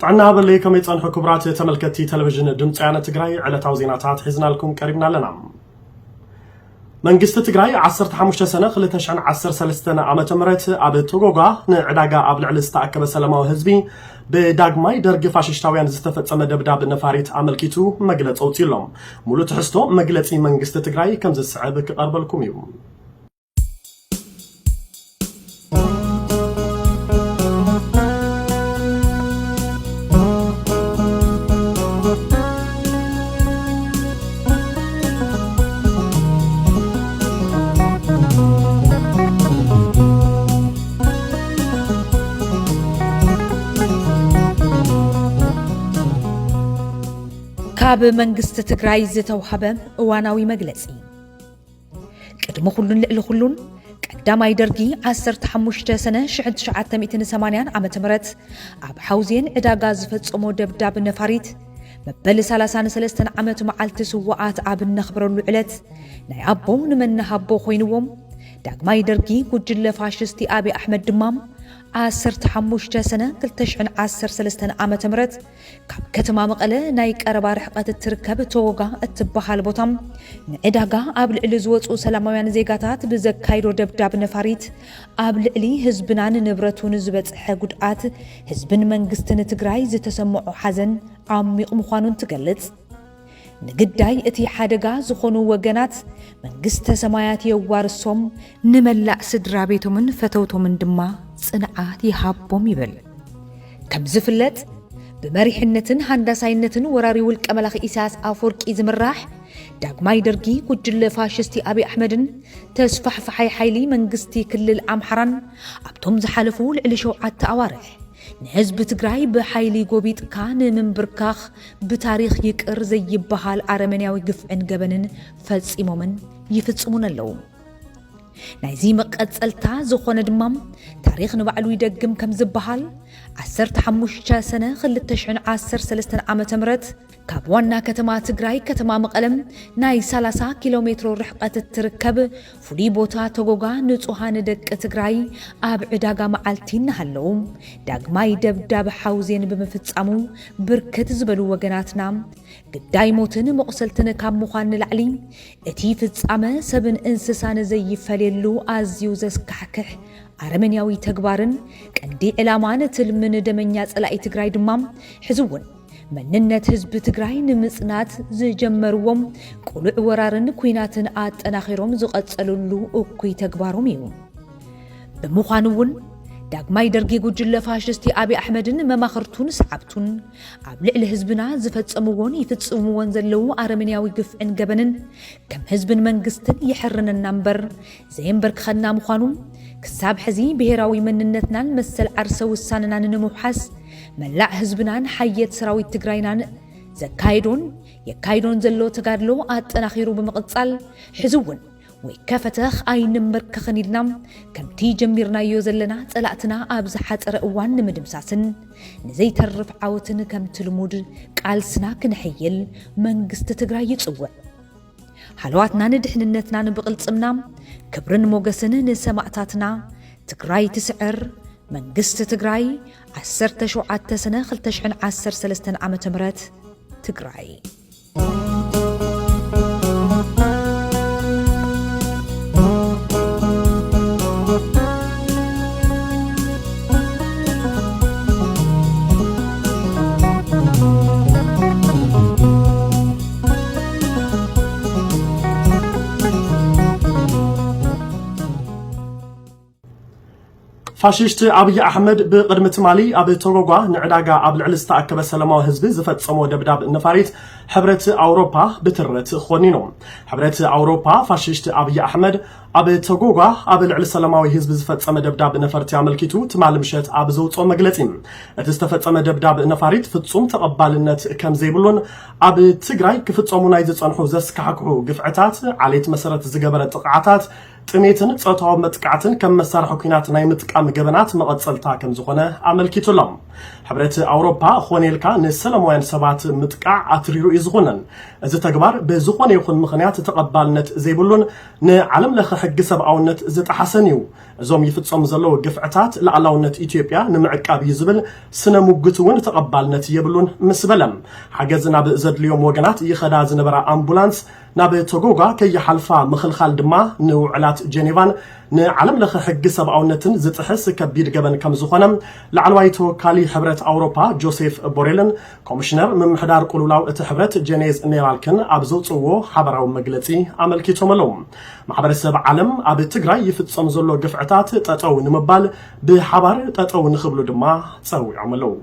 ዕና በለይ ከመይ ጸንሑ ክቡራት ተመልከትቲ ቴሌቪዥን ድምፂ ወያነ ትግራይ፣ ዕለታዊ ዜናታት ሒዝናልኩም ቀሪብና ኣለና። መንግስቲ ትግራይ ዓሰርተ ሓሙሽተ ሰነ ክልተ ሽሕን ዓሰርተ ሰለስተን ዓመተ ምህረት ኣብ ቶጎጋ ንዕዳጋ ኣብ ልዕሊ ዝተኣከበ ሰላማዊ ህዝቢ ብዳግማይ ደርጊ ፋሽስታውያን ዝተፈጸመ ደብዳብ ነፋሪት ኣመልኪቱ መግለጺ ኣውጺኡ ኣሎ። ሙሉእ ትሕዝቶ መግለጺ መንግስቲ ትግራይ ከም ዝስዕብ ክቐርበልኩም እዩ። ካብ መንግስቲ ትግራይ ዝተውሃበ እዋናዊ መግለጺ። ቅድሚ ኩሉን ልዕሊ ኩሉን፣ ቀዳማይ ደርጊ ዓሰርተ ሓሙሽተ ሰነ ሽሕን ትሽዓተ ሚእትን ሰማንያን ዓመተ ምህረት ኣብ ሓውዜን ዕዳጋ ዝፈጸሞ ደብዳብ ነፋሪት፣ መበል ሰላሳን ሰለስተን ዓመት መዓልቲ ስውኣት ኣብ እነኽብረሉ ዕለት፣ ናይ ኣቦ ንመናሃቦ ኮይንዎም፣ ዳግማይ ደርጊ ጉጅለ ፋሽስቲ ኣብይ ኣሕመድ ድማ፣ ዓሰርተ ሓሙሽተ ሰነ ክልተ ሽሕን ዓሰርተ ሰለስተን ዓመተ ምህረት ካብ ከተማ መቐለ ናይ ቀረባ ርሕቀት እትርከብ ቶጎጋ እትበሃል ቦታ፣ ንዕዳጋ ኣብ ልዕሊ ዝወፁ ሰላማውያን ዜጋታት ብዘካይዶ ደብዳብ ነፋሪት፣ ኣብ ልዕሊ ህዝብናን ንብረቱን ዝበፅሐ ጉድኣት፣ ህዝብን መንግስትን ትግራይ ዝተሰምዖ ሓዘን ዓሚቕ ምዃኑን ትገልጽ። ንግዳይ እቲ ሓደጋ ዝኾኑ ወገናት መንግስተ ሰማያት የዋርሶም፣ ንመላእ ስድራ ቤቶምን ፈተውቶምን ድማ ጽንዓት ይሃቦም ይብል። ከም ዝፍለጥ፣ ብመሪሕነትን ሃንዳሳይነትን ወራሪ ውልቀ መላኺ ኢሳያስ ኣፈወርቂ ዝምራሕ ዳግማይ ደርጊ ጉጅለ ፋሽስቲ ኣብይ ኣሕመድን ተስፋሕፋሓይ ሓይሊ መንግስቲ ክልል ኣምሓራን ኣብቶም ዝሓለፉ ልዕሊ ሸውዓተ ኣዋርሕ ንህዝቢ ትግራይ ብሓይሊ ጎቢጥካ ንምንብርካኽ ብታሪኽ ይቅር ዘይበሃል ኣረመንያዊ ግፍዕን ገበንን ፈጺሞምን ይፍጽሙን ኣለዉ። ናይዚ መቐጸልታ ዝኾነ ድማ፣ ታሪኽ ንባዕሉ ይደግም ከም ዝበሃል፣ ዓሰርተ ሓሙሽተ ሰነ ክልተ ሽሕን ዓሰርተ ሰለስተን ዓመተ ምህረት ካብ ዋና ከተማ ትግራይ ከተማ መቐለም ናይ ሰላሳ ኪሎ ሜትሮ ርሕቀት እትርከብ ፍሉይ ቦታ ተጎጋ ንጹሃን ደቂ ትግራይ ኣብ ዕዳጋ መዓልቲ እናሃለዉ ዳግማይ ደብዳብ ሓውዜን ብምፍጻሙ ብርክት ዝበሉ ወገናትና ግዳይ ሞትን መቑሰልትን ካብ ምዃን ንላዕሊ እቲ ፍጻመ ሰብን እንስሳን ዘይፈለየሉ ኣዝዩ ዘስካሕክሕ ኣረመንያዊ ተግባርን ቀንዲ ዕላማን ትልምን ደመኛ ጸላኢ ትግራይ ድማ ሕዚ እውን መንነት ህዝቢ ትግራይ ንምጽናት ዝጀመርዎም ቅሉዕ ወራርን ኲናትን ኣጠናኺሮም ዝቐጸሉሉ እኩይ ተግባሮም እዩ። ብምዃኑ እውን ዳግማይ ደርጊ ጉጅለ ፋሽስቲ ኣብይ ኣሕመድን መማኽርቱን ሰዓብቱን ኣብ ልዕሊ ህዝብና ዝፈጸምዎን ይፍጽምዎን ዘለዉ ኣረመንያዊ ግፍዕን ገበንን ከም ህዝብን መንግስትን ይሕርነና እምበር ዘየንበርክኸና ምዃኑ፣ ክሳብ ሕዚ ብሄራዊ መንነትናን መሰል ዓርሰ ውሳነናን ንምውሓስ መላእ ህዝብናን ሓየት ሰራዊት ትግራይናን ዘካየዶን የካይዶን ዘሎ ተጋድሎ ኣጠናኺሩ ብምቕጻል፣ ሕዚ እውን ወይ ከፈተኽ ኣይንንበርከኽን ኢልና ከምቲ ጀሚርናዮ ዘለና ጸላእትና ኣብ ዝሓጸረ እዋን ንምድምሳስን ንዘይተርፍ ዓወትን ከምቲ ልሙድ ቃልስና ክነሐይል መንግስቲ ትግራይ ይጽውዕ። ሃለዋትናን ድሕንነትናን ብቕልጽምና፣ ክብርን ሞገስን ንሰማእታትና። ትግራይ ትስዕር። መንግስቲ ትግራይ፣ ዓሰርተ ሸውዓተ ሰነ ክልተ ሽሕን ዓሰርተ ሰለስተን ዓመተ ምህረት ትግራይ። ፋሽስት ኣብይ ኣሕመድ ብቕድሚ ትማሊ ኣብ ቶጎጓ ንዕዳጋ ኣብ ልዕሊ ዝተኣከበ ሰላማዊ ህዝቢ ዝፈጸሞ ደብዳብ ነፋሪት ሕብረት ኣውሮፓ ብትረት ኾኒኑ። ሕብረት ኣውሮፓ ፋሽስት ኣብይ ኣሕመድ ኣብ ቶጎጓ ኣብ ልዕሊ ሰላማዊ ህዝቢ ዝፈጸመ ደብዳብ ነፈርቲ ኣመልኪቱ ትማሊ ምሸት ኣብ ዘውፅኦ መግለጺ፣ እቲ ዝተፈጸመ ደብዳብ ነፋሪት ፍጹም ተቐባልነት ከም ዘይብሉን ኣብ ትግራይ ክፍጸሙ ናይ ዝጸንሑ ዘስካሕክሑ ግፍዕታት፣ ዓሌት መሰረት ዝገበረ ጥቕዓታት፣ ጥሜትን ጾታዊ መጥቃዕትን ከም መሳርሒ ኲናት ናይ ምጥቃም ገበናት መቐጸልታ ከም ዝኾነ ኣመልኪቱ ኣሎ። ሕብረት ኣውሮፓ ኾነ ኢልካ ንሰላማውያን ሰባት ምጥቃዕ ኣትሪሩ እዩ ዝኾነን። እዚ ተግባር ብዝኾነ ይኹን ምኽንያት ተቐባልነት ዘይብሉን ንዓለም ለኸ ሕጊ ሰብኣውነት ዝጠሓሰን እዩ። እዞም ይፍጸሙ ዘለዉ ግፍዕታት ልኣላውነት ኢትዮጵያ ንምዕቃብ እዩ ዝብል ስነ ሙግት እውን ተቐባልነት የብሉን ምስ በለ፣ ሓገዝ ናብ ዘድልዮም ወገናት ይኸዳ ዝነበራ ኣምቡላንስ ናብ ቶጎጋ ከይሓልፋ ምኽልኻል ድማ ንውዕላት ጀኔቫን ንዓለም ለኸ ሕጊ ሰብኣውነትን ዝጥሕስ ከቢድ ገበን ከም ዝኾነ ላዕለዋይ ተወካሊ ሕብረት ኣውሮፓ ጆሴፍ ቦሬልን ኮሚሽነር ምምሕዳር ቁልውላው እቲ ሕብረት ጀኔዝ ኔራልክን ኣብ ዘውፅዎ ሓበራዊ መግለፂ ኣመልኪቶም ኣለዉ። ማሕበረሰብ ዓለም ኣብ ትግራይ ይፍጸም ዘሎ ግፍዕታት ጠጠው ንምባል ብሓባር ጠጠው ንኽብሉ ድማ ጸዊዖም ኣለዉ።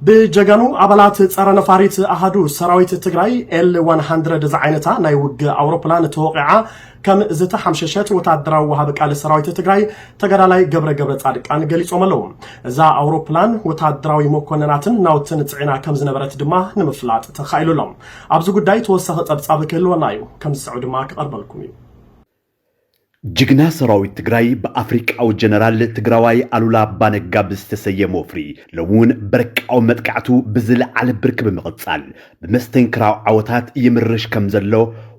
ብጀጋኑ ኣባላት ጸረ ነፋሪት ኣሃዱ ሰራዊት ትግራይ ኤል ዋን ሃንድረድ ዝዓይነታ ናይ ውግእ ኣውሮፕላን ተወቂዓ ከም ዝተሓምሸሸት ወታደራዊ ወሃቢ ቃል ሰራዊት ትግራይ ተጋዳላይ ገብረ ገብረ ጻድቃን ገሊጾም ኣለዉ። እዛ ኣውሮፕላን ወታደራዊ መኮንናትን ናውትን ጽዒና ከም ዝነበረት ድማ ንምፍላጥ ተኻኢሉ ኣሎ። ኣብዚ ጉዳይ ተወሳኺ ጸብጻብ ክህልወና እዩ፣ ከም ዝስዕብ ድማ ክቐርበልኩም እዩ። ጅግና ሰራዊት ትግራይ ብኣፍሪቃዊ ጀነራል ትግራዋይ ኣሉላ ኣባነጋ ብዝተሰየመ ወፍሪ ሎሚ እውን በርቃዊ መጥቃዕቱ ብዝለዓለ ብርኪ ብምቕጻል ብመስተንክራዊ ዓወታት ይምርሽ ከም ዘሎ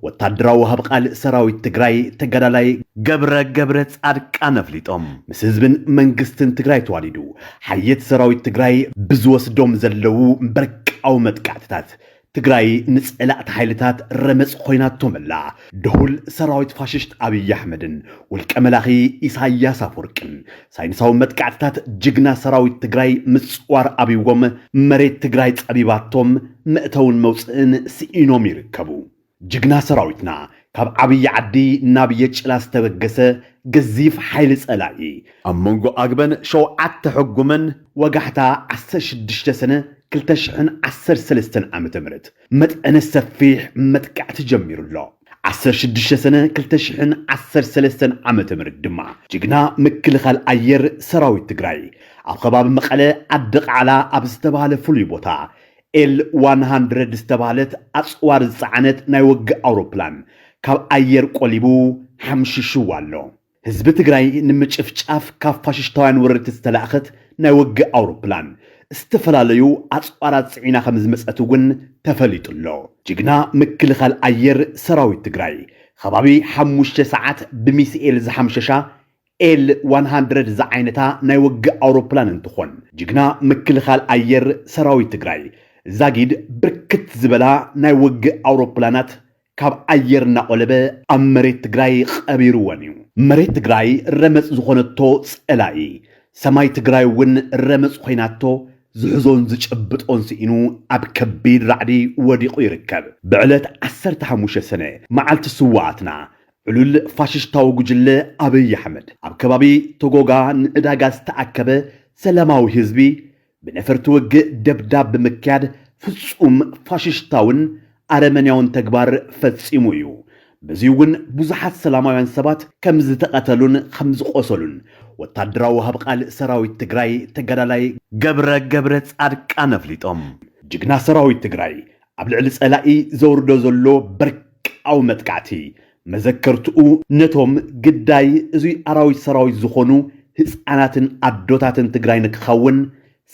ወታደራዊ ወሃብ ቃል ሰራዊት ትግራይ ተጋዳላይ ገብረ ገብረ ጻድቃን ኣፍሊጦም። ምስ ህዝብን መንግስትን ትግራይ ተዋዲዱ ሓየት ሰራዊት ትግራይ ብዝወስዶም ዘለዉ በርቃዊ መጥቃዕትታት ትግራይ ንጸላእቲ ሓይልታት ረመጽ ኮይናቶም ኣላ። ድሁል ሰራዊት ፋሽስት ኣብይ ኣሕመድን ውልቀ መላኺ ኢሳያስ ኣፈወርቅን ሳይንሳዊ መጥቃዕትታት ጅግና ሰራዊት ትግራይ ምጽዋር ኣብይዎም መሬት ትግራይ ጸቢባቶም መእተውን መውፅእን ስኢኖም ይርከቡ። ጅግና ሰራዊትና ካብ ዓብዪ ዓዲ ናብ የጭላ ዝተበገሰ ገዚፍ ሓይሊ ጸላኢ ኣብ መንጎ ኣግበን ሸውዓተ ሕጉምን ወጋሕታ ዓሰርተ ሽዱሽተ ሰነ ክልተ ሽሕን ዓሰርተ ሰለስተን ዓመተ ምህረት መጠነ ሰፊሕ መጥቃዕቲ ጀሚሩ ኣሎ። ዓሰርተ ሽዱሽተ ሰነ ክልተ ሽሕን ዓሰርተ ሰለስተን ዓመተ ምህረት ድማ ጅግና ምክልኻል ኣየር ሰራዊት ትግራይ ኣብ ከባቢ መቐለ ዓዲ ቃዕላ ኣብ ዝተባህለ ፍሉይ ቦታ ኤል ዋን ሃንድረድ ዝተባህለት ኣፅዋር ዝፀዓነት ናይ ውግእ ኣውሮፕላን ካብ ኣየር ቆሊቡ ሓምሽሽዋ ኣሎ። ህዝቢ ትግራይ ንምጭፍጫፍ ካብ ፋሽስታውያን ወረርቲ ዝተላእኸት ናይ ውግእ ኣውሮፕላን ዝተፈላለዩ ኣፅዋራት ፅዒና ከም ዝመፀት እውን ተፈሊጡ ኣሎ። ጅግና ምክልኻል ኣየር ሰራዊት ትግራይ ከባቢ ሓሙሽተ ሰዓት ብሚስኤል ዝሓምሸሻ ኤል ዋን ሃንድረድ ዝዓይነታ ናይ ውግእ ኣውሮፕላን እንትኾን ጅግና ምክልኻል ኣየር ሰራዊት ትግራይ ዛጊድ ብርክት ዝበላ ናይ ውግእ ኣውሮፕላናት ካብ ኣየር እናቆለበ ኣብ መሬት ትግራይ ቀቢርወን እዩ። መሬት ትግራይ ረመፅ ዝኾነቶ ፀላኢ ሰማይ ትግራይ እውን ረመፅ ኮይናቶ ዝሕዞን ዝጨብጦን ስኢኑ ኣብ ከቢድ ራዕዲ ወዲቑ ይርከብ። ብዕለት ዓሰርተ ሓሙሽተ ሰነ መዓልቲ ስውኣትና ዕሉል ፋሽስታዊ ጉጅለ ኣብይ ኣሕመድ ኣብ ከባቢ ቶጎጋ ንዕዳጋ ዝተኣከበ ሰላማዊ ህዝቢ ብነፈርቲ ውግእ ደብዳብ ብምክያድ ፍጹም ፋሽስታውን ኣረመንያውን ተግባር ፈጺሙ እዩ። በዚ እውን ብዙሓት ሰላማውያን ሰባት ከም ዝተቐተሉን ከም ዝቆሰሉን ወታደራዊ ሃብቃል ሰራዊት ትግራይ ተጋዳላይ ገብረ ገብረ ጻድቃን ኣፍሊጦም። ጅግና ሰራዊት ትግራይ ኣብ ልዕሊ ጸላኢ ዘውርዶ ዘሎ በርቃዊ መጥቃዕቲ መዘከርትኡ ነቶም ግዳይ እዙይ ኣራዊት ሰራዊት ዝኾኑ ህፃናትን ኣዶታትን ትግራይ ንክኸውን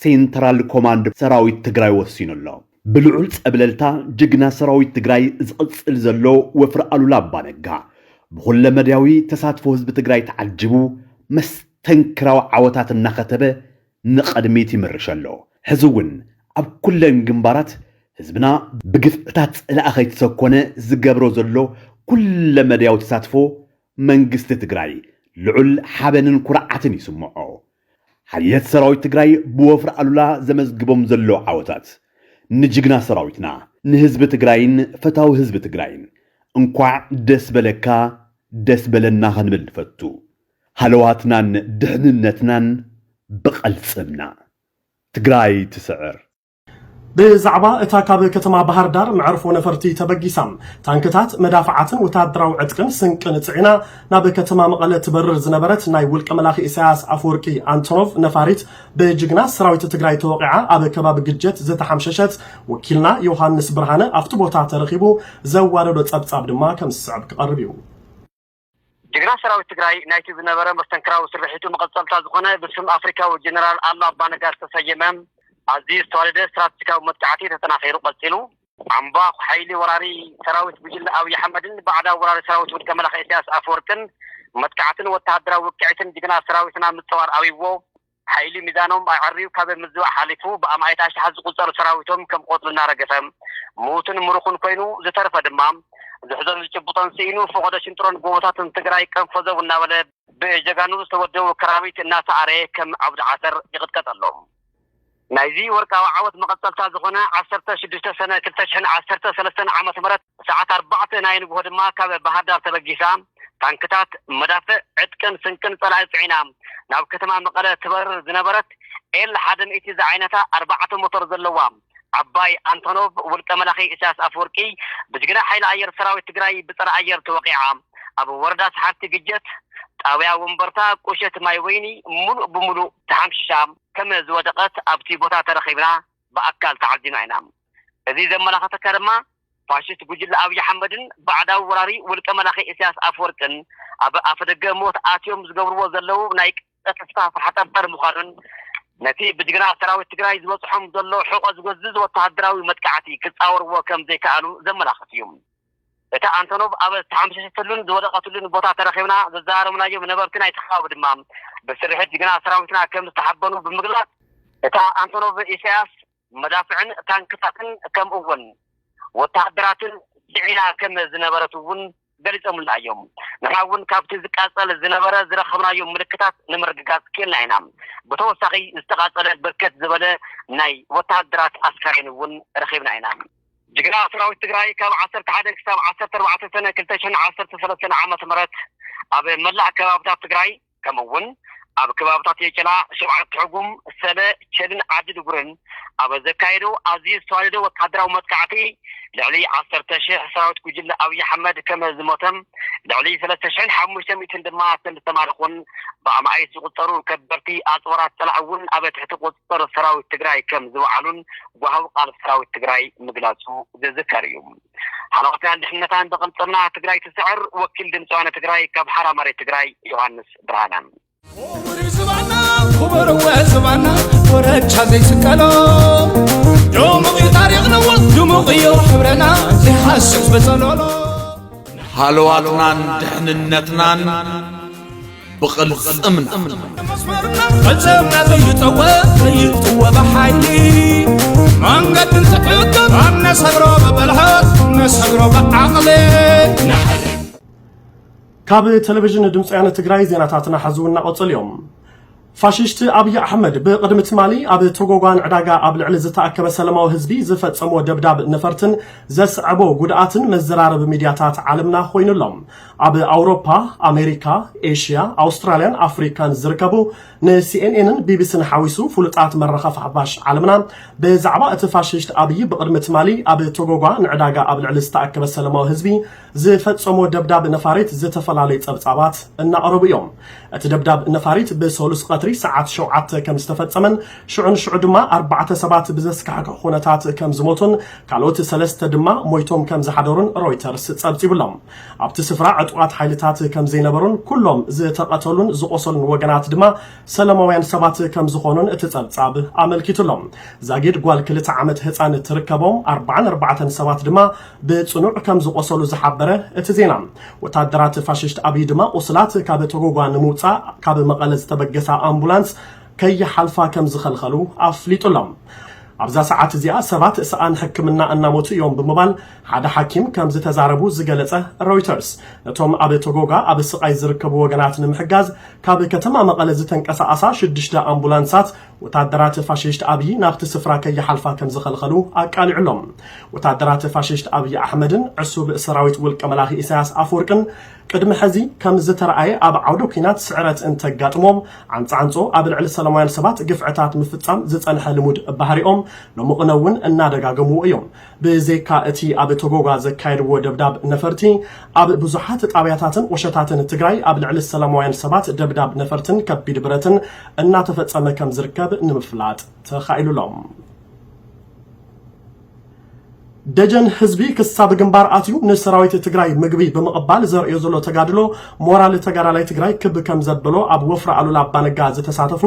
ሴንትራል ኮማንድ ሰራዊት ትግራይ ወሲኑ ኣሎ። ብልዑል ፀብለልታ ጅግና ሰራዊት ትግራይ ዝቕፅል ዘሎ ወፍሪ ኣሉላ ኣባነጋ ብኩለመዳያዊ ተሳትፎ ህዝቢ ትግራይ ተዓጂቡ መስተንክራዊ ዓወታት እናኸተበ ንቐድሚት ይምርሽ ኣሎ። ሕዚ እውን ኣብ ኩለን ግንባራት ህዝብና ብግፍዕታት ፀላኢ ከይተሰኮነ ዝገብሮ ዘሎ ኩለመዳያዊ ተሳትፎ መንግስቲ ትግራይ ልዑል ሓበንን ኩርዓትን ይስምዖ። ሓየት ሰራዊት ትግራይ ብወፍሪ ኣሉላ ዘመዝግቦም ዘለዉ ዓወታት ንጅግና ሰራዊትና፣ ንህዝቢ ትግራይን ፈታዊ ህዝቢ ትግራይን እንኳዕ ደስ በለካ ደስ በለና ክንብል ንፈቱ። ሃለዋትናን ድሕንነትናን ብቐልፅምና። ትግራይ ትስዕር። ብዛዕባ እታ ካብ ከተማ ባህር ዳር መዕርፎ ነፈርቲ ተበጊሳ ታንክታት፣ መዳፍዓትን ወተሃደራዊ ዕጥቅን ስንቅን ጽዒና ናብ ከተማ መቐለ ትበርር ዝነበረት ናይ ውልቀ መላኺ ኢሳያስ ኣፈወርቂ ኣንቶኖቭ ነፋሪት ብጅግና ሰራዊት ትግራይ ተወቂዓ ኣብ ከባቢ ግጀት ዝተሓምሸሸት ወኪልና ዮሃንስ ብርሃነ ኣብቲ ቦታ ተረኺቡ ዘዋደዶ ጸብጻብ ድማ ከም ዝስዕብ ክቐርብ እዩ። ጅግና ሰራዊት ትግራይ ናይቲ ዝነበረ መስተንክራዊ ስርሒቱ መቐጸልታ ዝኾነ ብስም ኣፍሪካዊ ጀነራል ኣሉላ ኣባነጋ ዝተሰየመ ኣዝዩ ዝተዋደደ ስትራቴጂካዊ መጥቃዕቲ ተጠናኺሩ ቀጺሉ። ኣምባ ሓይሊ ወራሪ ሰራዊት ጉጅለ ኣብይ ኣሕመድን ባዕዳዊ ወራሪ ሰራዊት ውልቀ መላኺ ኢሳያስ ኣፈወርቅን መጥቃዕትን ወተሃደራዊ ውቅዒትን ጅግና ሰራዊትና ምጽዋር ኣብይዎ፣ ሓይሊ ሚዛኖም ኣዕርዩ ካብ ምዝባዕ ሓሊፉ ብኣማኢት ኣሽሓት ዝቑጸሩ ሰራዊቶም ከም ቆጽሊ እናረገፈ ምዉትን ምሩኹን ኮይኑ፣ ዝተረፈ ድማ ዝሕዞን ዝጭብጦን ስኢኑ፣ ፈቐዶ ሽንጥሮን ጎቦታትን ትግራይ ቀንፈዘው እናበለ ብጀጋኑ ዝተወደቡ ከራቢት እናሰዓረ ከም ዓውዲ ዓሰር ይቕጥቀጥ ኣሎ። ናይዚ ወርቃዊ ዓወት መቐጸልታ ዝኾነ ዓሰርተ ሽዱሽተ ሰነ ክልተ ሽሕን ዓሰርተ ሰለስተን ዓመተ ምህረት ሰዓት ኣርባዕተ ናይ ንግሆ ድማ ካብ ባህር ዳር ተበጊሳ ታንክታት፣ መዳፍዕ፣ ዕጥቅን ስንቅን ጸላኢ ጽዒና ናብ ከተማ መቐለ ትበርር ዝነበረት ኤል ሓደ ሚእቲ ዝዓይነታ ኣርባዕተ ሞተር ዘለዋ ዓባይ ኣንቶኖቭ ውልቀ መላኺ ኢሳያስ ኣፈወርቂ ብጅግና ሓይሊ ኣየር ሰራዊት ትግራይ ብጸረ ኣየር ተወቒዓ ኣብ ወረዳ ሰሓርቲ ግጀት ጣብያ ወንበርታ ቁሸት ማይ ወይኒ ሙሉእ ብሙሉእ ተሓምሺሻ ከም ዝወደቐት ኣብቲ ቦታ ተረኺብና ብኣካል ተዓዚብና ኢና። እዚ ዘመላኸተካ ድማ ፋሽስት ጉጅለ ኣብይ ኣሕመድን ባዕዳዊ ወራሪ ውልቀ መላኺ ኢሳያስ ኣፈወርቅን ኣብ ኣፈደገ ሞት ኣትዮም ዝገብርዎ ዘለዉ ናይ ቀጥታ ተሓጠርጠር ምዃኑን ነቲ ብጅግና ሰራዊት ትግራይ ዝበፅሖም ዘሎ ሕቆ ዝጎዝዝ ወተሃደራዊ መጥቃዕቲ ክፃወርዎ ከም ዘይከኣሉ ዘመላኽት እዩ። እታ ኣንቶኖቭ ኣብ ዝተሓምሸሸትሉን ዝወደቐትሉን ቦታ ተረኺብና ዘዘራረብናዮም ነበርቲ ናይቲ ከባቢ ድማ ብስርሒት ጅግና ሰራዊትና ከም ዝተሓበኑ ብምግላፅ፣ እታ ኣንቶኖቭ ኢሳያስ መዳፍዕን ታንክታትን ከምኡ እውን ወተሃደራትን ጽዒና ከም ዝነበረት እውን ገሊጾምልና እዮም። ንሕና እውን ካብቲ ዝቃጸል ዝነበረ ዝረኸብናዮ ምልክታት ንምርግጋጽ ክኢልና ኢና። ብተወሳኺ ዝተቓጸለ በርከት ዝበለ ናይ ወተሃደራት ኣስከሬን እውን ረኺብና ኢና። ጅግና ሰራዊት ትግራይ ካብ ዓሰርተ ሓደ ክሳብ ዓሰርተ ኣርባዕተ ሰነ ክልተ ሽሕን ዓሰርተ ሰለስተን ዓመተ ምህረት ኣብ መላእ ከባብታት ትግራይ ከምኡ እውን ኣብ ከባብታት የጨላ፣ ሸውዓተ ሕጉም፣ ሰለ፣ ቸልን ዓዲ ድጉርን ኣብ ዘካየዶ ኣዝዩ ዝተዋደደ ወተሃደራዊ መጥቃዕቲ ልዕሊ ዓሰርተ ሽሕ ሰራዊት ጉጅለ ኣብይ ኣሕመድ ከም ዝሞተን ልዕሊ ሰለስተ ሽሕን ሓሙሽተ ሚእትን ድማ ከም ዝተማረኹን ብኣማኢት ዝቑጸሩ ከበድቲ ኣጽዋራት ጸላኢ እውን ኣብ ትሕቲ ቁጽጽር ሰራዊት ትግራይ ከም ዝወዓሉን ጓህዊ ቃል ሰራዊት ትግራይ ምግላጹ ዝዝከር እዩ። ሓለዋትናን ድሕነታን ብቕልጽምና ትግራይ ትስዕር ወኪል ድምፂ ወያነ ትግራይ ካብ ሓራ መሬት ትግራይ ዮሃንስ ብርሃነ። ክቡር እዩ ዝባና፣ ክቡር እወ ዝባና፣ ኮረቻ ዘይስቀሎ። ድሙቕ እዩ ታሪኽና እወ፣ ድሙቕ እዩ ሕብረና፣ ዘይሃስስ በጸሎሎ። ሃለዋትናን ድሕንነትናን ብቕልጽምና። መስመርና ቅልጽምና ዘይጠወ፣ ዘይጥወ ብሓይሊ። መንገዲ እንትዕቅብ፣ ኣብ ነሰግሮ ብብልሓት፣ ነሰግሮ ብዓቕሊ። ካብ ቴሌቪዥን ድምፂ ወያነ ትግራይ ዜናታትና ሐዚ እውን እናቐጸሉ እዮም። ፋሽስት ኣብይ ኣሕመድ ብቕድሚ ትማሊ ኣብ ቶጎጓን ዕዳጋ ኣብ ልዕሊ ዝተኣከበ ሰላማዊ ህዝቢ ዝፈጸሞ ደብዳብ ነፈርትን ዘስዐቦ ጉድኣትን መዘራረቢ ሚድያታት ዓለምና ኮይኑ ኣሎ። ኣብ ኣውሮፓ፣ ኣሜሪካ፣ ኤሽያ፣ ኣውስትራልያን ኣፍሪካን ዝርከቡ ንሲኤንኤንን ቢቢሲን ሓዊሱ ፍሉጣት መራኸቢ ሓፋሽ ዓለምና ብዛዕባ እቲ ፋሽስት ኣብይ ብቕድሚ ትማሊ ኣብ ቶጎጓ ንዕዳጋ ኣብ ልዕሊ ዝተኣከበ ሰላማዊ ህዝቢ ዝፈጸሞ ደብዳብ ነፋሪት ዝተፈላለዩ ጸብጻባት እናቕረቡ እዮም። እቲ ደብዳብ ነፋሪት ብሰሉስ ቀትሪ ሰዓት ሸውዓተ ከም ዝተፈጸመን ሽዑ ንሽዑ ድማ ኣርባዕተ ሰባት ብዘስካሕክሕ ኩነታት ከም ዝሞቱን ካልኦት ሰለስተ ድማ ሞይቶም ከም ዝሓደሩን ሮይተርስ ጸብጺቡሎም። ኣብቲ ስፍራ ዕጡቓት ሓይልታት ከም ዘይነበሩን ኩሎም ዝተቐተሉን ዝቖሰሉን ወገናት ድማ ሰላማውያን ሰባት ከም ዝኾኑን እቲ ጸብጻብ ኣመልኪቱሎም። ዛጊድ ጓል ክልተ ዓመት ህጻን ትርከቦም ኣርባዓን ኣርባዕተን ሰባት ድማ ብጽኑዕ ከም ዝቖሰሉ ዝሓበረ እቲ ዜና፣ ወታደራት ፋሽስት ኣብይ ድማ ቁስላት ካብ ተጎጓ ንምውጻእ ካብ መቐለ ዝተበገሳ ኣምቡላንስ ከይሓልፋ ከም ዝኸልኸሉ ኣፍሊጡ ኣሎ። ኣብዛ ሰዓት እዚኣ ሰባት ሰኣን ሕክምና እናሞቱ እዮም ብምባል ሓደ ሓኪም ከም ዝተዛረቡ ዝገለጸ ሮይተርስ፣ ነቶም ኣብ ተጎጋ ኣብ ስቓይ ዝርከቡ ወገናት ንምሕጋዝ ካብ ከተማ መቐለ ዝተንቀሳቐሳ ሽዱሽተ ኣምቡላንሳት ወታደራት ፋሽስት ኣብይ ናብቲ ስፍራ ከይሓልፋ ከም ዝኸልኸሉ ኣቃሊዑሎም። ወታደራት ፋሽስት ኣብይ ኣሕመድን ዕሱብ ሰራዊት ውልቀ መላኺ ኢሳያስ ኣፈወርቅን ቅድሚ ሕዚ ከም ዝተረኣየ ኣብ ዓውደ ኲናት ስዕረት እንተጋጥሞም ዓንጻዓንጾ ኣብ ልዕሊ ሰላማውያን ሰባት ግፍዕታት ምፍጻም ዝጸንሐ ልሙድ ባህሪኦም ሎሚ ቅነ እውን እናደጋገምዎ እዮም። ብዘይካ እቲ ኣብ ተጎጓ ዘካየድዎ ደብዳብ ነፈርቲ ኣብ ብዙሓት ጣብያታትን ወሸታትን ትግራይ ኣብ ልዕሊ ሰላማውያን ሰባት ደብዳብ ነፈርትን ከቢድ ብረትን እናተፈጸመ ከም ዝርከብ ንምፍላጥ ተኻኢሉሎም። ደጀን ህዝቢ ክሳብ ግንባር ኣትዩ ንሰራዊት ትግራይ ምግቢ ብምቕባል ዘርእዮ ዘሎ ተጋድሎ ሞራል ተጋዳላይ ትግራይ ክብ ከም ዘብሎ ኣብ ወፍሪ ኣሉላ ኣባነጋ ዝተሳተፉ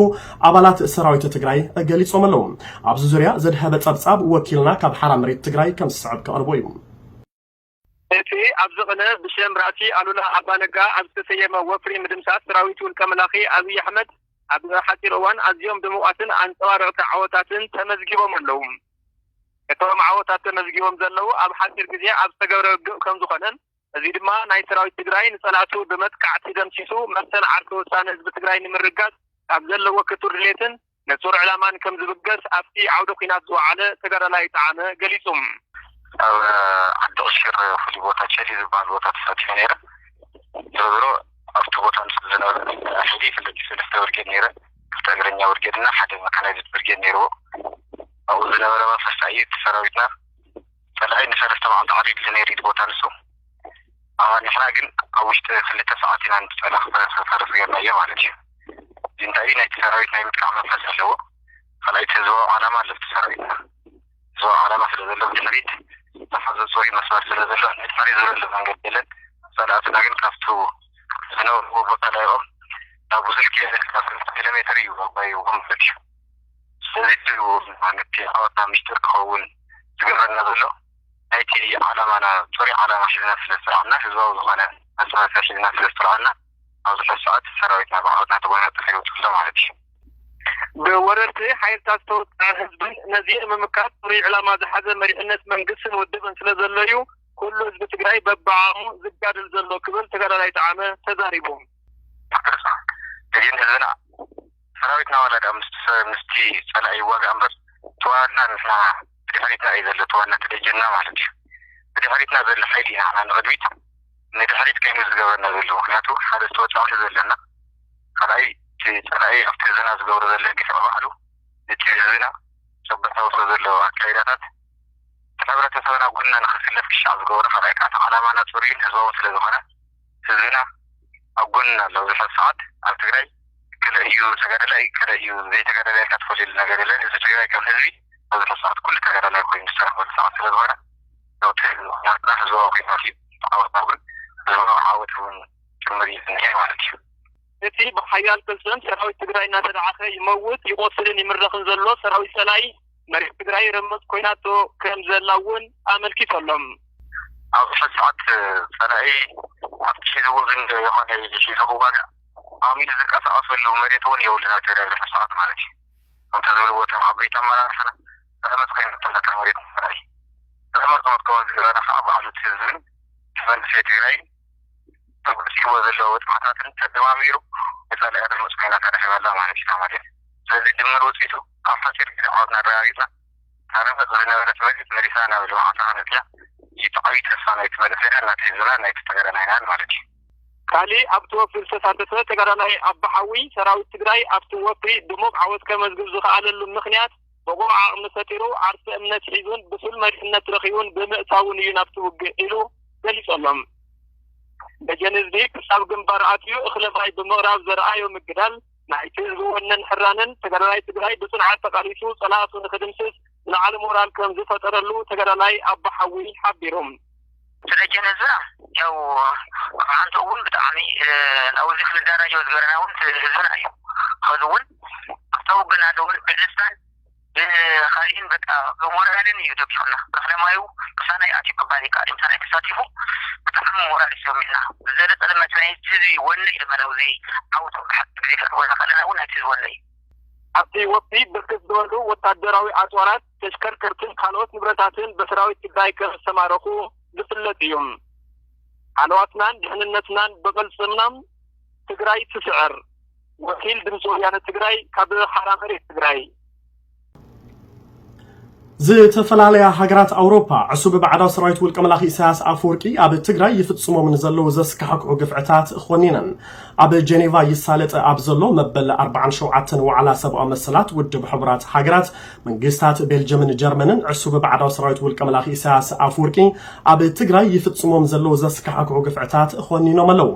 ኣባላት ሰራዊት ትግራይ ገሊጾም ኣለዉ። ኣብዚ ዙርያ ዘድሀበ ጸብጻብ ወኪልና ካብ ሓራ መሬት ትግራይ ከም ዝስዕብ ከቕርቦ እዩ። እቲ ኣብዚ ቅነ ብሽም ራእሲ ኣሉላ ኣባነጋ ኣብ ዝተሰየመ ወፍሪ ምድምሳስ ሰራዊት ውልቀ መላኺ ኣብይ ኣሕመድ ኣብ ሓፂር እዋን ኣዝዮም ድሙቓትን ኣንፀባረቕቲ ዓወታትን ተመዝጊቦም ኣለዉ። እቶም ዓወታት ተመዝጊቦም ዘለዉ ኣብ ሓፂር ግዜ ኣብ ዝተገብረ ውግእ ከም ዝኾነን እዚ ድማ ናይ ሰራዊት ትግራይ ንፀላእቱ ብመጥቃዕቲ ደምሲሱ መሰል ዓርሰ ውሳነ ህዝቢ ትግራይ ንምርጋፅ ካብ ዘለዎ ክቱር ድሌትን ንጹር ዕላማን ከም ዝብገስ ኣብቲ ዓውደ ኲናት ዝወዓለ ተጋዳላይ ጠዓመ ገሊጹ። ኣብ ዓዲ ቅሽር ፍሉይ ቦታ ቸሊ ዝበሃል ቦታ ተሳቲፈ ነይረ። ዝሮ ዝሮ ኣብቲ ቦታ ንሱ ዝነበረ ሓይሊ ክልተ ሰለስተ ብርጌድ ነይረ። ክልተ እግረኛ ብርጌድ እና ሓደ መካናይዝድ ብርጌድ ነይርዎ። ኣብኡ ዝነበረ መንፈስ እዩ እቲ ሰራዊትና ጸላኢ ንሰለስተ መዓልቲ ዓሪዱ ነይሩ እቲ ቦታ ንሱ። ኣዋ ንሕና ግን ኣብ ውሽጢ ክልተ ሰዓት ኢና ንጸላ ፈረስ ፈረስ ጌርናዮ ማለት እዩ። እዚ እንታይ እዩ? ናይቲ ሰራዊት ናይ ምጥቃዕ መንፈስ ኣለዎ። ካልኣይቲ ህዝባዊ ዓላማ ኣሎ እቲ ሰራዊትና። ህዝባዊ ዓላማ ስለ ዘሎ ብድሕሪት ዝተሓዘ ጽሩይ መስመር ስለ ዘሎ ንድሕሪ ዝብለሉ መንገዲ የለን። ጸላእትና ግን ካብቱ ዝነበርዎ ቦታ ላይኦም ናብ ብዙሕ ኪሎ ሜትር እዩ ኣባይዎም ማለት እዩ። ስለዚ እቲ ማለት ዓወትና ሚስጥር ክኸውን ዝገብረና ዘሎ ናይቲ ዓላማና ጽሩይ ዓላማ ሒዝና ስለ ዝጸናሕና ህዝባዊ ዝኾነ መስመር ሒዝና ስለ ዝጸናሕና ኣብዚ ሕዚ ሰዓት ሰራዊትና ብዓወትና ተጎናጺፉ ይወጽእ ኣሎ ማለት እዩ። ብወረርቲ ሓይልታት ዝተወቀዐ ህዝብን ነዚ ንምምካት ጽሩይ ዕላማ ዝሓዘ መሪሕነት መንግስትን ውድብን ስለ ዘሎ እዩ ኩሉ ህዝቢ ትግራይ በብዓቕሙ ዝጋደል ዘሎ ክብል ተጋዳላይ ጠዓመ ተዛሪቡ። ደጀን ህዝብና ሰራዊትና ዋላ ዳ ምስ ምስቲ ጸላኢ ይዋጋእ እምበር ተዋና ንሕና ብድሕሪትና እዩ ዘሎ ተዋና ትደጀና ማለት እዩ። ብድሕሪትና ዘሎ ሓይሊ ኢና ንሕና ንቕድሚት ንድሕሪት ከይኑ ዝገብረና ዘሎ ምክንያቱ ሓደ ዝተወጣዕቲ ዘለና ካልኣይ እቲ ጸላኢ ኣብቲ ህዝብና ዝገብሮ ዘሎ ግፍዒ ባዕሉ እቲ ህዝብና ዘበታውሶ ዘሎ ኣካይዳታት እቲ ሕብረተሰብና ጎንና ንኽስለፍ ክሻዕ ዝገብሮ ካልኣይ ከዓ እቲ ዓላማና ጽሩይን ህዝባውን ስለ ዝኾነ ህዝብና ኣብ ጎንና ኣሎ። ኣብዚ ሕዚ ሰዓት ኣብ ትግራይ ከለ እዩ ተጋዳላይ ከለ እዩ ዘይተጋዳላይ ኢልካ ትፈልየሉ ነገር የለን። ህዝቢ ትግራይ ከም ህዝቢ ኣብዚ ሕዚ ሰዓት ኩሉ ተጋዳላይ ኮይኑ ዝሰርሕ ዘሎ ሰዓት ስለ ዝኾነ ለውጢ ህዝቢ ምኽንያትና ህዝባዊ ኩናት እዩ። ዓወትና እውን ህዝባዊ ዓወት እውን ጭምር እዩ ዝኒሀ ማለት እዩ። እቲ ብሓያል ቅልጽም ሰራዊት ትግራይ እናተደዓኸ ይመውት ይቆስልን ይምረኽን ዘሎ ሰራዊት ጸላኢ መሬት ትግራይ ረመጽ ኮይናቶ ከም ዘላ እውን ኣመልኪቶሎም። ኣብዚ ሕዚ ሰዓት ጸላኢ ኣብቲ ሒዝዎ ዝንደ የኾነ ሒዙ ክዋጋእ ኣሚኑ ዝንቀሳቐሰሉ መሬት እውን የብሉን ኣብ ትግራይ ኣብዚ ሕዚ ሰዓት ማለት እዩ። ከምቲ ዝብልዎ እቶም ዓበይቲ ኣመራርሓና ረመጽ ኮይናቶ ነታ መሬት ትግራይ ረመጽ ከምትከውን ዝገበረ ከዓ ባዕሉ እቲ ህዝብን እቲ መንእሰይ ትግራይ ተበፂሕዎ ዘለዎ ወጥመታትን ተደማሚሩ ንፀላኢ ረመፅ ኮይና ተረኺባ ኣላ ማለት እዩ ማለት እዩ። ስለዚ ድምር ውፅኢቱ ኣብ ሓፂር ግዜ ዓወትና ኣረጋጊፅና እታ ረመፅ ዝነበረት መሬት መሊስና ናብ ልምዓታ ከነእትያ እቲ ዓብዪ ተስፋ ናይቲ መንእሰይና ናይቲ ህዝብና ናይቲ ተጋዳላይናን ማለት እዩ። ካሊእ ኣብቲ ወፍሪ ዝተሳተፈ ተጋዳላይ ኣባሓዊ ሰራዊት ትግራይ ኣብቲ ወፍሪ ድሙቕ ዓወት ከመዝግብ ዝኸኣለሉ ምኽንያት ብቑዕ ዓቕሚ ፈጢሩ ዓርሰ እምነት ሒዙን ብሱል መሪሕነት ረኺቡን ብምእታውን እዩ ናብቲ ውግእ ኢሉ ገሊጾሎም። ደጀን ህዝቢ ክሳብ ግንባር ኣትዩ እኽለ ማይ ብምቕራብ ዘርኣዮ ምግዳል ናይቲ ህዝቢ ወነን ሕራንን ተጋዳላይ ትግራይ ብጽንዓት ተቓሊሱ ጸላእቱ ንኽድምስስ ዝለዓለ ሞራል ከም ዝፈጠረሉ ተጋዳላይ ኣባሓዊ ሓቢሩ። ደጀን ህዝብና ያው መዓንቱ እውን ብጣዕሚ ናብዚ ክንዳራጀው ዝገበረና እውን ህዝብና እዩ። ኸዚ እውን ኣብታ ውግና እውን ብደስታን ብኻሊእን በቃ ብሞራልን እዩ ደጊፉና። እኽለ ማዩ ምሳና እዩ ኣትዩ ከባኒ ከዓ ምሳና እዩ ተሳቲፉ ብጣዕሚ ሞራል እዩ ሰሚዕና። ብዝበለፀ ድማ እቲ ናይ ህዝቢ ወነ እዩ ድማ ናብዚ ዓውቶም ብሓቂ ግዜ ከረክበና ከለና እውን ናይቲ ህዝቢ ወነ እዩ። ኣብቲ ወፍሪ ብርክት ዝበሉ ወታደራዊ ኣፅዋራት፣ ተሽከርከርትን ካልኦት ንብረታትን ብሰራዊት ትግራይ ከም ዝተማረኹ ዝፍለጥ እዩ። ሃለዋትናን ድሕንነትናን ብቕልፅምና ትግራይ ትስዕር። ወኪል ድምፂ ወያነ ትግራይ ካብ ሓራ መሬት ትግራይ። ዝተፈላለያ ሃገራት ኣውሮፓ ዕሱብ ባዕዳዊ ሰራዊት ውልቀ መላኺ ኢሳያስ ኣፈወርቂ ኣብ ትግራይ ይፍጽሞም ንዘለዉ ዘስካሕክሑ ግፍዕታት ኾኒነን። ኣብ ጀኔቫ ይሳለጠ ኣብ ዘሎ መበል ኣርባዓን ሸውዓተን ዋዕላ ሰብኣዊ መሰላት ውድብ ሕቡራት ሃገራት መንግስታት ቤልጅየምን ጀርመንን ዕሱብ ባዕዳዊ ሰራዊት ውልቀ መላኺ ኢሳያስ ኣፈወርቂ ኣብ ትግራይ ይፍጽሞም ዘለዉ ዘስካሕክሑ ግፍዕታት ኾኒኖም ኣለዉ።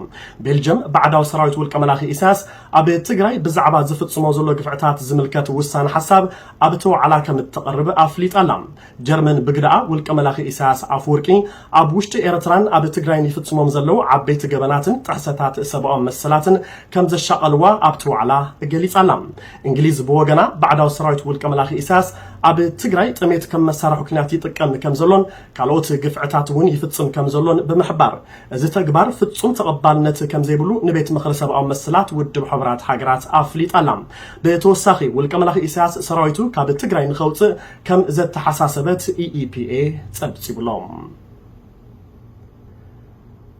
ቤልጅየም ባዕዳዊ ሰራዊት ውልቀ መላኺ ኢሳያስ ኣብ ትግራይ ብዛዕባ ዝፍጽሞ ዘሎ ግፍዕታት ዝምልከት ውሳነ ሓሳብ ኣብቲ ዋዕላ ከም እተቕርብ ኣፍሊጡ። ኣፍሊጣ ኣላ። ጀርመን ብግደኣ ውልቀ መላኺ ኢሳያስ ኣፈወርቂ ኣብ ውሽጢ ኤርትራን ኣብ ትግራይን ይፍጽሞም ዘለዉ ዓበይቲ ገበናትን ጥሕሰታት ሰብኣዊ መሰላትን ከም ዘሻቐልዋ ኣብቲ ዋዕላ ገሊጻ ኣላ። እንግሊዝ ብወገና ባዕዳዊ ሰራዊት ውልቀ መላኺ ኢሳያስ ኣብ ትግራይ ጥሜት ከም መሳርሒ ኩናት ይጥቀም ከም ዘሎን ካልኦት ግፍዕታት እውን ይፍጽም ከም ዘሎን ብምሕባር፣ እዚ ተግባር ፍጹም ተቐባልነት ከም ዘይብሉ ንቤት ምኽሪ ሰብኣዊ መሰላት ውድብ ሕቡራት ሃገራት ኣፍሊጣ ኣላ። ብተወሳኺ ውልቀ መላኺ ኢሳያስ ሰራዊቱ ካብ ትግራይ ንኸውፅእ ከም ዘተሓሳሰበት ኢኢፒኤ ጸብጺቡሎም።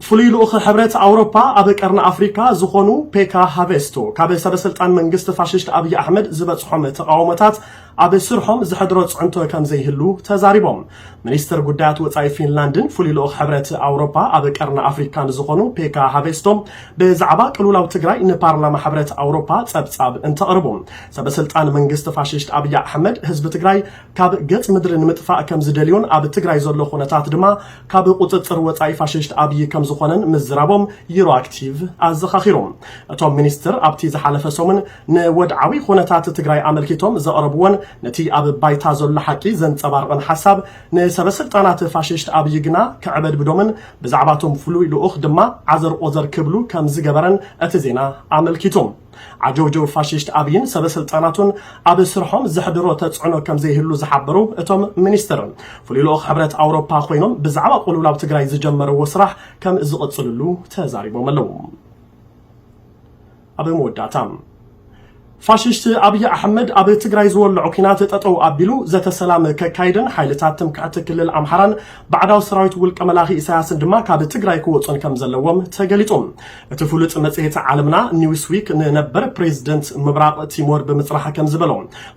ፍሉይ ልኡኽ ሕብረት ኣውሮፓ ኣብ ቀርኒ ኣፍሪካ ዝኾኑ ፔካ ሃቬስቶ ካብ ሰበስልጣን መንግስቲ ፋሽስት ኣብይ ኣሕመድ ዝበፅሖም ተቃውሞታት ኣብ ስርሖም ዘሕድሮ ፅዕንቶ ከም ዘይህሉ ተዛሪቦም። ሚኒስትር ጉዳያት ወፃኢ ፊንላንድን ፍሉይ ልኡኽ ሕብረት ኣውሮፓ ኣብ ቀርኒ ኣፍሪካን ዝኾኑ ፔካ ሃቬስቶ ብዛዕባ ቅልውላው ትግራይ ንፓርላማ ሕብረት ኣውሮፓ ጸብጻብ እንተቕርቡ፣ ሰበስልጣን መንግስቲ ፋሽስት ኣብይ ኣሕመድ ህዝቢ ትግራይ ካብ ገጽ ምድሪ ንምጥፋእ ከም ዝደልዮን ኣብ ትግራይ ዘሎ ኩነታት ድማ ካብ ቁጽጽር ወጻኢ ፋሽስት ኣብይ ከም ዝኾነን ምዝራቦም ዩሮኣክቲቭ ኣዘኻኺሩ። እቶም ሚኒስትር ኣብቲ ዝሓለፈ ሰሙን ንወድዓዊ ኩነታት ትግራይ ኣመልኪቶም ዘቕረብዎን ነቲ ኣብ ባይታ ዘሎ ሓቂ ዘንጸባርቕን ሓሳብ ንሰበስልጣናት ፋሽስት ኣብይ ግና ከዕበድብዶምን ብዛዕባቶም ፍሉይ ልኡኽ ድማ ዓዘር ቆዘር ክብሉ ከም ዝገበረን እቲ ዜና ኣመልኪቱ። ዓጀውጀው ፋሽስት ኣብይን ሰበስልጣናቱን ኣብ ስርሖም ዘሕድሮ ተጽዕኖ ከም ዘይህሉ ዝሓበሩ እቶም ሚኒስትር፣ ፍሉይ ልኡኽ ሕብረት ኣውሮፓ ኮይኖም ብዛዕባ ቅልውላው ትግራይ ዝጀመርዎ ስራሕ ከም ዝቕጽልሉ ተዛሪቦም ኣለዉ። ኣብ መወዳእታ፣ ፋሽስት ኣብይ ኣሕመድ ኣብ ትግራይ ዝወልዖ ኲናት ጠጠው ኣቢሉ ዘተ ሰላም ከካይድን ሓይልታት ትምክሕቲ ክልል ኣምሓራን ባዕዳዊ ሰራዊት ውልቀ መላኺ ኢሳያስን ድማ ካብ ትግራይ ክወፁን ከም ዘለዎም ተገሊጹ። እቲ ፍሉጥ መጽሔት ዓለምና ኒውስዊክ ንነበር ፕሬዚደንት ምብራቕ ቲሞር ብምጽራሕ ከም ዝበሎ፣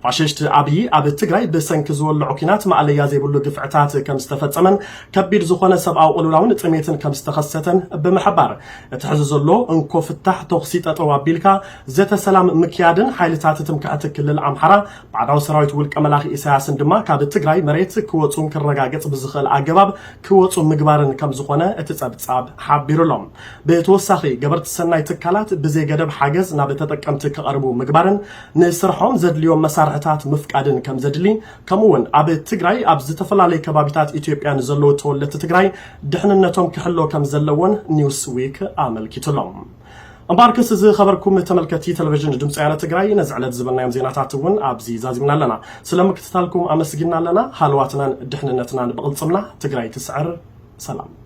ፋሽስት ኣብይ ኣብ ትግራይ ብሰንኪ ዝወልዖ ኲናት ማእለያ ዘይብሉ ግፍዕታት ከም ዝተፈጸመን ከቢድ ዝኾነ ሰብኣዊ ቅልውላውን ጥሜትን ከም ዝተኸሰተን ብምሕባር፣ እቲ ሕዚ ዘሎ እንኮ ፍታሕ ተኹሲ ጠጠው ኣቢልካ ዘተ ሰላም ምክያድን ሓይልታት ትምክሕቲ ክልል ኣምሓራ ባዕዳዊ ሰራዊት ውልቀ መላኺ ኢሳያስን ድማ ካብ ትግራይ መሬት ክወፁን ክረጋገጽ ብዝኽእል ኣገባብ ክወፁ ምግባርን ከም ዝኾነ እቲ ጸብጻብ ሓቢሩ ኣሎ። ብተወሳኺ ገበርቲ ሰናይ ትካላት ብዘይ ገደብ ሓገዝ ናብ ተጠቀምቲ ክቐርቡ ምግባርን ንስርሖም ዘድልዮም መሳርሕታት ምፍቃድን ከም ዘድሊ፣ ከምኡ እውን ኣብ ትግራይ ኣብ ዝተፈላለዩ ከባቢታት ኢትዮጵያ ንዘለዉ ተወለድቲ ትግራይ ድሕንነቶም ክሕሎ ከም ዘለዎን ኒውስ ዊክ ኣመልኪቱ ኣሎ። እምበኣርከስ ዝኸበርኩም ተመልከቲ ቴሌቪዥን ድምፂ ወያነ ትግራይ ነዚ ዕለት ዝበልናዮም ዜናታት እውን ኣብዚ ዛዚምና ኣለና። ስለ ምክትታልኩም ኣመስጊና ኣለና። ሃለዋትናን ድሕንነትናን ብቕልፅምና። ትግራይ ትስዕር። ሰላም።